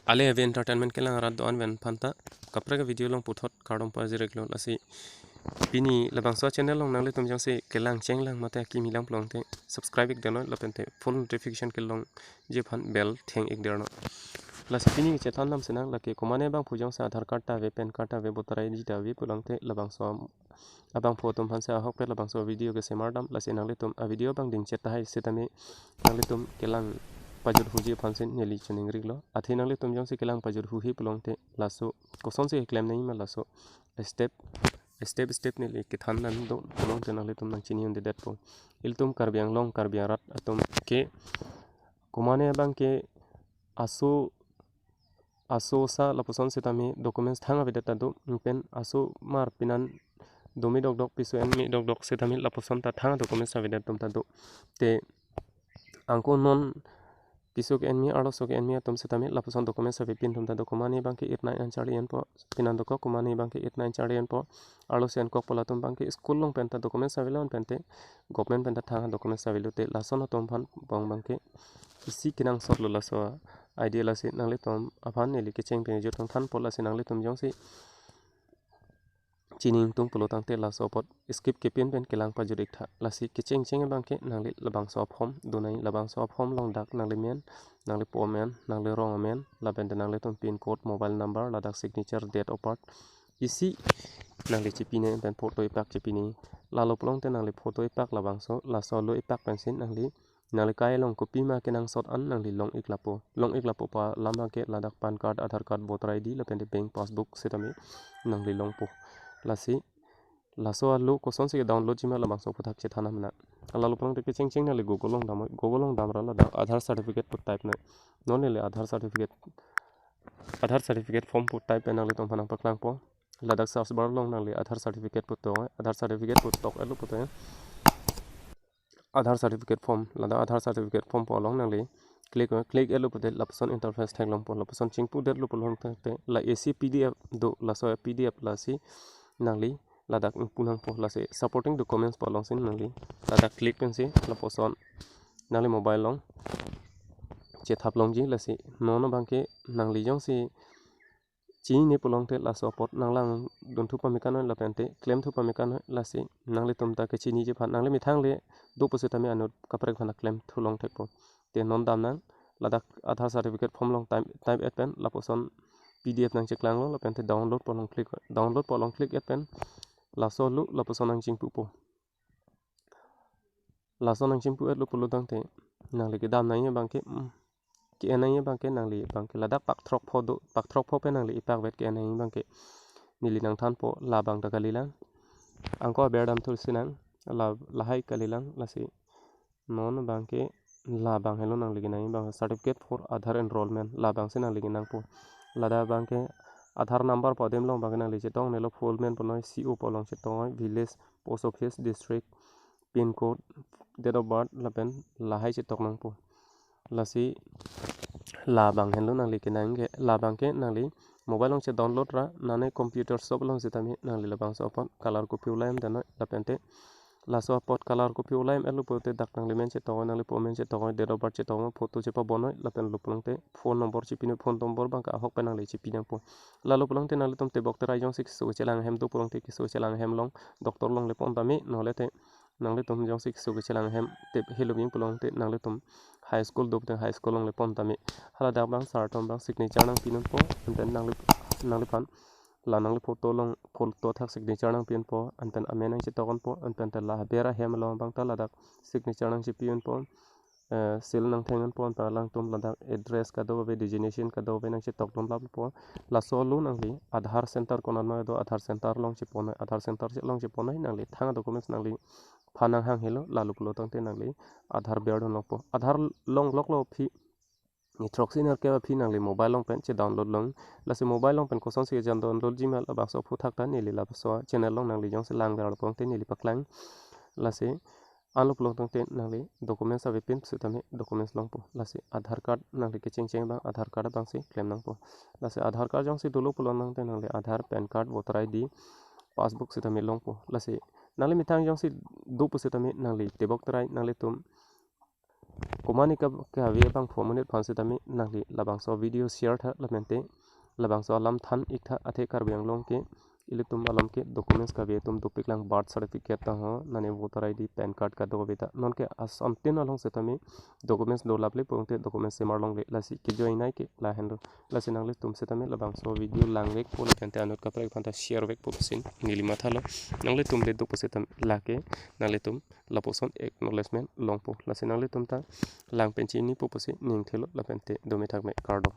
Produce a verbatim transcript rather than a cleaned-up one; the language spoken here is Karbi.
Ale ave entertainment kelang arat do-an pen aphan ta kaprek video along puthot kardom pajir-iklo. Lasi pini labangso channel along nanglitum jongsi kelang chenglang mate akimi lang pulote subscribe-ik deno lapente full notification kelongji aphan bell theng-ik deno. Lasi pini kechethan dam sinang, lake komatne abangphu jongsi Aadhaar card ta ave, PAN card ta ave, voter I D ta ave pulote labangso abangphu atum aphansi ahokpet labangso video kesemar dam. Lasi nanglitum a video abang dingchet tahai sitame nanglitum kelang pajut huji aphansi neli choningri-iklo. Athe nanglitum jongsi kelang pajut huji pulote laso kosonsi keklem nangji ma, laso step step step neli kethan dam do pulote nanglitum nangchini un-edetpo. Ilitum Karbi Anglong, Karbi arat atum ke komatne abang ke aso aso asa lapuson sitame documents thang avedet ta do, pen asomar pinan do me dokdok, piso en me dokdok sitame lapuson ta thang documents avedet atum ta do. Te angko non piso ke-en me, arloso ke-en me atum sitame lapuson documents avepin atum ta do. Komatne abang ke eight nine an charli enpo, pinan dokok, komatne abang ke eight nine charli enpo, arloso enkokpo, latum abang ke school along pen ta documents avelo, pente government pen ta thang documents avelo. Te lason atum aphan bong abang ke isi kenangsotlo laso idea. Lasi nanglitum aphan neli kecheng pen jut tong thanpo. Lasi nanglitum jongsi chini ingtung pulo tangte laso apot skip kepin pen kelang pajut-ik tha. Lasi kechengcheng abang ke nangli labangso a-form do nangji, labangso a-form along dak nangli men, nangli po amen, nangli rong amen, lapente nanglitum pin code, mobile number, ladak signature, date of birth, isi nangli chipi nangji, pen photo ipak chipi nangji. Lalo pulote nangli photo ipak labangso, laso alo ipak pensi nangli nangli kai along kopima kenangsot an nangli long-ik lapo. Long-ik lapo pu alam abang ke ladak PAN card, Aadhaar card, voter I D, lapente bank passbook sitame nangli longpo. Lasi laso alo kosonsi ke-download-ji ma labangso aphuthak chethan nang. Lalo pulote kechengcheng nangli Google along dam, Google along damra ladak Aadhaar certificate pu type nang. Non neli Aadhaar certificate, Aadhaar certificate form pu type pen nanglitum aphan nangpaklangpo. Ladak search bar along nangli Aadhaar certificate pu tok, Aadhaar certificate pu tok-etlo pulote Aadhaar certificate form, ladak Aadhaar certificate form pu along nangli click, click-etlo pulote lapuson interface theklongpo. Lapuson chingpudetlo pulote la isi P D F do, laso P D F lasi nangli ladak ingpu nangpo. Lasi supporting documents pu alongsi nangli ladak click pensi lapuson nangli mobile along chethap longji. Lasi non abang ke nangli jongsi chinine pulote laso apot nanglangdunthu pame kanoi lapente klemthu pame kanoi. Lasi nanglitum ta kechiniji aphan, nangli methang le do pusitame anut kaprek aphan klemthu long thekpo. Te non dam nang, ladak Aadhaar certificate form along type, type-et pen lapuson P D F nangcheklanglo, lapente download pu along click, download pu along click-et pen laso alo lapuson nangchingpupo. Laso nangchingpu-etlo pulo tangte nangli kedam nangji abang ke, mm, ke-en nangji abang ke nangli abang ke ladak pak throkpho do, pak throkpho pen nangli ipakvet ke-en nangji abang ke neli nangthanpo, labang ta kalilang. Angko aber damthu sinang, la, lahai kalilang. Lasi non abang ke labang helo nangli kenangji abang, certificate for Aadhaar enrollment, labangsi nangli kenangpo. Ladak abang ke Aadhaar number pu adim along abang ke nangli chetong nelo, full men ponoi, C O pu along chetong, village, post office, district, pin code, date of birth, lapen lahai chetok nangpo. Lasi labang helo nangli kenangji ke, labang ke nangli mobile along che-download ra, nane computer shop along sitame nangli labangso apot color copy ulai-em deno, lapente laso apot color copy ulai-em-etlo pulote dak nangli men chetok, nangli po amen chetok, date of birth chetok, photo chepabonoi, lapen lo pulote phone number chipi noi, phone number abang ke ahok pen nangli chipi nangpo. Lalo pulote nanglitum tebok terai jongsi keso chelang ahem do pulote keso chelang ahem along, doctor along le pon tame, nolete nanglitum jongsi keso kechelang ahem tep helo bing pulote nanglitum high school do pute high school along le pon tame. Haladak abang sartom abang signature nangpi nangpo, anpen nangli, nangliphan la nangli photo along, photo athak signature nangpi nangpo, anpen amen nangchetok nangpo, anpen te la aber ahem along abang ta ladak signature nangchepi nangpo, eh, seal nangtheng nangpo, anpen alangtum ladak address kadokave, designation kadokave nangchetokdun lappo. Laso alo nangli Aadhaar center konat ma do, Aadhaar center along cheponoi, Aadhaar center along cheponoi, nangli thang documents nangliphan nanghang helo, lalo pulo tangte nangli Aadhaar berdun longpo. Aadhaar longloklo aphi, ni throksi nerkep aphi nangli mobile along pen che-download long. Lasi mobile along pen kosonsi che-download-ji ma labangso aphuthak ta neli labangso channel along nangli jongsi lang ver pulote neli paklang. Lasi anlo pulo tangte nangli documents avepin sitame documents longpo. Lasi Aadhaar card nangli kechengcheng abang Aadhaar card abangsi klem nangpo. Lasi Aadhaar card jongsi dolo pulo tangte nangli Aadhaar, PAN card, voter I D, passbook sitame longpo. Lasi nangli methang jongsi do pusitame nangli tebok terai nanglitum Komane ka kave abang four minute aphan setame nangli labangso video share tha lapente labangso alam than ik tha, athe Karbi Anglong ke ilitum along ke documents kave atum dopik lang, birth certificate ta ho, nane voter I D, PAN card kadokave ta. Non ke Assam tin along setame documents dolap le pungte documents semar longle, lasi kejoinei ke lahenlo. Lasi nanglitum setame labangso video langvekpo lapente anut kaprek aphanta share vekpo pusi neli mathalo. Nanglitum le dopo setame lake nanglitum lapuson acknowledgement longpo. Lasi nanglitum ta lang pen chinipo pusi ning thelo lapente dome thakme, kardom.